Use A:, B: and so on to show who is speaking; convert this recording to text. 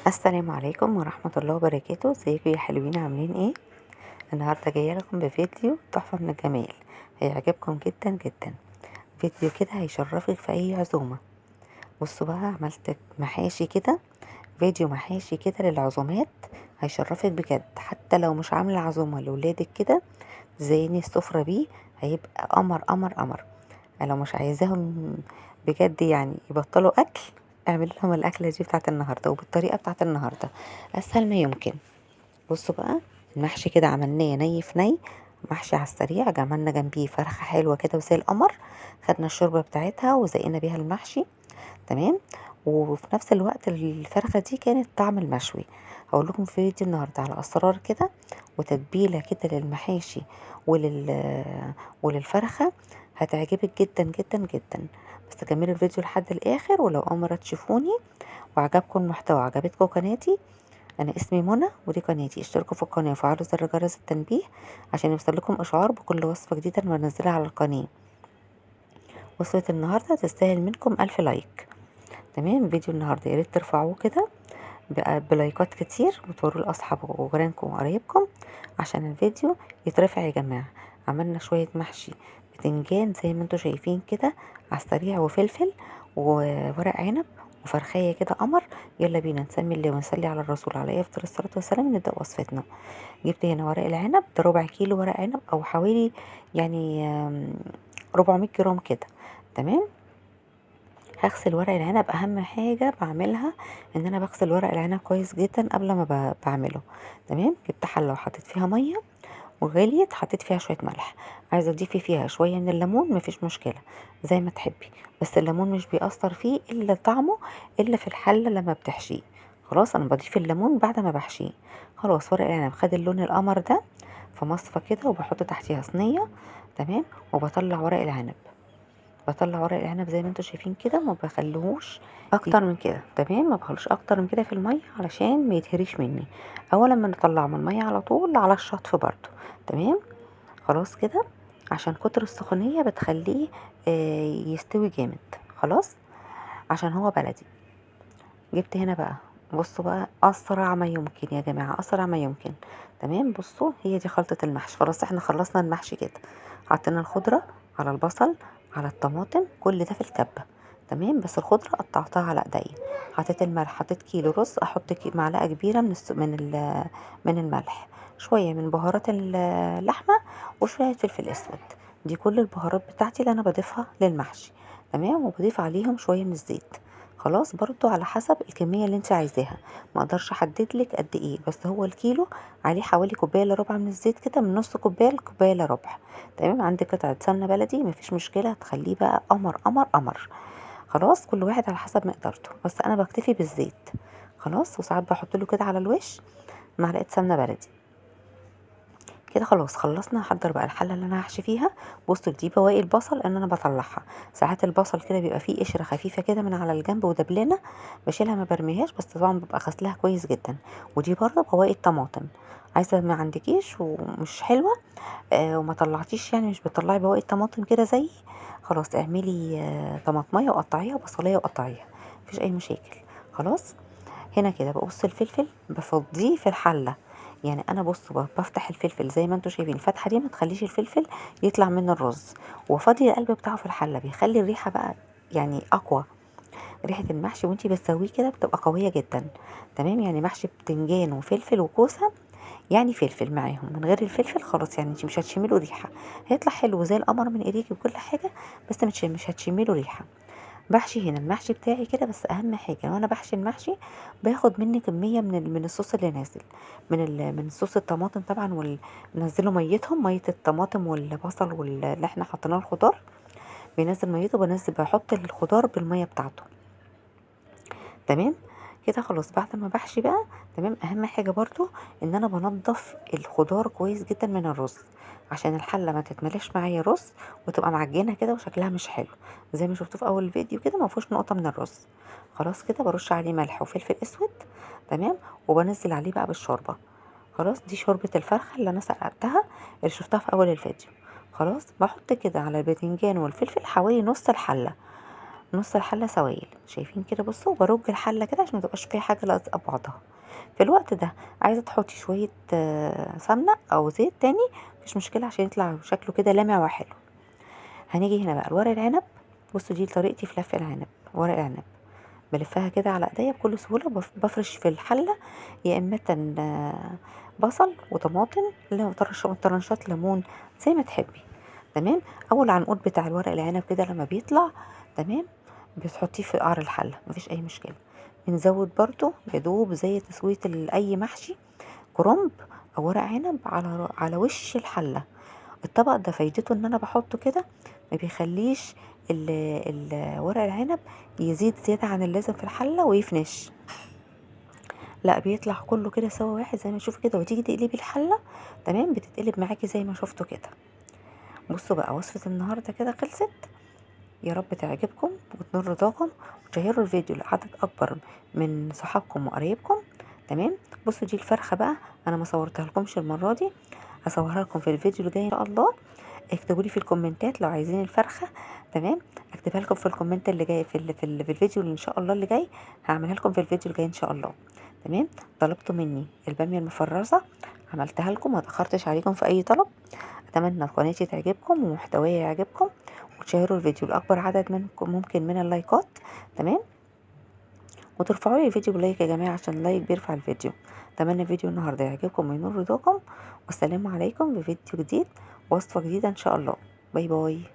A: السلام عليكم ورحمة الله وبركاته. ازيكم يا حلوين، عاملين ايه؟ النهاردة جاية لكم بفيديو تحفة من الجمال، هيعجبكم جدا جدا. فيديو كده هيشرفك في اي عزومة. بصوا بقى، عملت محاشي كده، فيديو محاشي كده للعزومات، هيشرفك بجد. حتى لو مش عاملة عزومة لولادك كده، زيني السفرة بيه، هيبقى قمر قمر قمر. لو مش عايزاهم بجد يعني يبطلوا اكل، اعمل لهم الاكلة دي بتاعت النهارده وبالطريقه بتاعت النهارده، اسهل ما يمكن. بصوا بقى، المحشي كده عملناه ني في ني، محشي على السريع. عملنا جنبيه فرخة حلوة كده وزي القمر، خدنا الشوربة بتاعتها وزقنا بيها المحشي، تمام. وفي نفس الوقت الفرخه دي كانت طعم المشوي. هقول لكم في فيديو النهارده على اسرار كده وتتبيله كده للمحاشي وللفرخه، هتعجبك جدا جدا جدا. بس كملوا الفيديو لحد الاخر، ولو اول مرة تشوفوني وعجبكم المحتوى وعجبتكم قناتي، انا اسمي منى ودي قناتي. اشتركوا في القناة وفعلوا زر جرس التنبيه عشان يوصل لكم اشعار بكل وصفه جديدة انا بنزلها على القناة. وصفه النهارده تستاهل منكم 1000 like، تمام. فيديو النهارده يا ريت ترفعوه كده بلايكات كتير وتوروه لاصحابكم وجيرانكم وقرايبكم عشان الفيديو يترفع يا جماعة. عملنا شوية محشي بتنجان زي ما انتم شايفين كده على السريع، وفلفل وورق عنب وفرخيه كده قمر. يلا بينا نسمي الله ونصلي على الرسول عليه افضل الصلاة والسلام. نبدا وصفتنا. جبت هنا ورق العنب، ده ربع كيلو ورق عنب او حوالي يعني 400 جرام كده، تمام. هغسل ورق العنب. اهم حاجة بعملها ان انا بغسل ورق العنب كويس جدا قبل ما بعمله، تمام. جبت حله وحطيت فيها مية وغليت، حطيت فيها شوية ملح. عايزه تضيفي فيها شوية من الليمون مفيش مشكلة، زي ما تحبي، بس الليمون مش بيأثر فيه الا طعمه الا في الحلة لما بتحشيه. خلاص انا بضيف الليمون بعد ما بحشيه. خلاص ورق العنب خد اللون القمر ده في مصفى كده، وبحط تحتيها صينية، تمام. وبطلع ورق العنب، بطلع ورق العنب زي ما انتم شايفين كده، ما بخليهوش اكتر من كده، تمام. ما بخلوش اكتر من كده في المية علشان ما يتهريش مني. اول ما نطلعه من المية على طول على الشطف برده، تمام. خلاص كده، عشان كتر السخونيه بتخليه يستوي جامد. خلاص عشان هو بلدي. جبت هنا بقى، بصوا بقى، اسرع ما يمكن يا جماعة، اسرع ما يمكن، تمام. بصوا هي دي خلطه المحشي. خلاص احنا خلصنا المحشي كده، حطينا الخضرة على البصل على الطماطم، كل ده في الكبه، تمام. بس الخضرة قطعتها على ايديا. حطيت الملح، حطيت كيلو رز، احط معلقه كبيرة من الملح، شوية من بهارات اللحمة، وشوية فلفل اسود. دي كل البهارات بتاعتي اللي انا بضيفها للمحشي، تمام. وبضيف عليهم شوية من الزيت. خلاص برضو على حسب الكمية اللي انت عايزاها، ما اقدرش احدد لك قد ايه، بس هو الكيلو عليه حوالي كوباية الا ربع من الزيت كده، من نص كوباية لكوبايه الا ربع، تمام. عندك قطعه سمنه بلدي مفيش مشكلة، هتخليه بقى قمر قمر قمر. خلاص كل واحد على حسب مقدرته، بس انا بكتفي بالزيت. خلاص وساعات بحط له كده على الوش معلقه سمنه بلدي كده. خلاص خلصنا. هحضر بقى الحلة اللي انا هحشي فيها. بصوا دي بواقي البصل ان انا بطلعها. ساعات البصل كده بيبقى فيه قشرة خفيفة كده من على الجنب ودبلانه، بشيلها ما برميهاش، بس طبعا ببقى غسلها كويس جدا. ودي برضه بواقي الطماطم، عايزه ما عندكيش ومش حلوة وما طلعتيش، يعني مش بتطلعي بواقي الطماطم كده زيي، خلاص اعملي طماطميه وقطعيها وبصليه وقطعيها، مفيش اي مشاكل. خلاص هنا كده بقص الفلفل، بفضيه في الحلة. يعني انا بصوا بفتح الفلفل زي ما انتم شايفين، الفتحة دي ما تخليش الفلفل يطلع من الرز، وفضي القلب بتاعه في الحلة، بيخلي الريحة بقى يعني اقوى. ريحه المحشي وانتي بتسويه كده بتبقى قوية جدا، تمام. يعني محشي بتنجان وفلفل وكوسه، يعني فلفل معاهم، من غير الفلفل خلاص يعني انتي مش هتشمي له ريحه، هيطلع حلو زي القمر من ايديكي وكل حاجة، بس مش هتشمي له ريحه. بحشي هنا المحشي بتاعي كده. بس اهم حاجة لو انا بحشي المحشي باخد مني كمية من الصوص اللي نازل من صوص الطماطم طبعا، ونزله ميتهم، مية الطماطم والبصل واللي احنا حطيناه الخضار، بينزل ميته، بنزل بحط الخضار بالمية بتاعته، تمام كده. خلاص بعد ما بحشي بقى، تمام. اهم حاجة برضو ان انا بنضف الخضار كويس جدا من الرز عشان الحلة ما تتملاش معايا رز وتبقى معجنه كده وشكلها مش حلو، زي ما شفتوه في اول فيديو كده ما فيهوش نقطة من الرز. خلاص كده برش عليه ملح وفلفل اسود، تمام. وبنزل عليه بقى بالشوربه. خلاص دي شوربة الفرخه اللي انا سقعتها اللي شفتها في اول الفيديو. خلاص بحط كده على الباذنجان والفلفل حوالي نص الحلة، نص الحلة سوائل. شايفين كده؟ بصوا برج الحلة كده عشان ما تبقاش فيها حاجة لازقه ببعضها. في الوقت ده عايزه تحطي شوية سمنه او زيت تاني، مفيش مشكلة، عشان يطلع شكله كده لامع وحلو. هنيجي هنا بقى لورق العنب. بصوا دي طريقتي في لف العنب. ورق العنب بلفها كده على ايديا بكل سهولة، بفرش في الحلة يا اما بصل وطماطم، طرنشات ليمون زي ما تحبي. تمام. اول عنقود بتاع الورق العنب كده لما بيطلع، تمام، بتحطيه في قعر الحلة، مفيش اي مشكلة. بنزود برضو يدوب زي تسويه اي محشي كرنب او ورق عنب على وش الحلة. الطبق ده فايدته ان انا بحطه كده ما بيخليش ورق العنب يزيد زيادة عن اللازم في الحلة ويفنش، لا بيطلع كله كده سوا واحد زي ما تشوفي كده. وتيجي تقلبي الحلة، تمام، بتتقلب معاكي زي ما شفتوا كده. بصوا بقى وصفه النهارده كده خلصت، يا رب تعجبكم وتنور رضاكم، وتشيروا الفيديو لعدد اكبر من صحابكم وقرايبكم. تمام. بصوا دي الفرخه بقى، انا ما صورتها لكمش المرة دي، هصورها لكم في الفيديو الجاي ان شاء الله. اكتبوا لي في الكومنتات لو عايزين الفرخه، تمام، اكتبها لكم في ال comment اللي جاي في الفيديو اللي ان شاء الله اللي جاي، هعملها لكم في الفيديو الجاي ان شاء الله. تمام. طلبتوا مني الباميه المفرزه، عملتها لكم، ما اتاخرتش عليكم في اي طلب. اتمنى قناتي تعجبكم ومحتوايا يعجبكم، وتشيروا الفيديو لاكبر عدد منكم ممكن من اللايكات. تمام. وترفعوا لي الفيديو ب like يا جماعة، عشان ال like بيرفع الفيديو. اتمنى فيديو النهارده يعجبكم وينور رضاكم، والسلام عليكم بفيديو جديد ووصفه جديدة ان شاء الله. bye bye.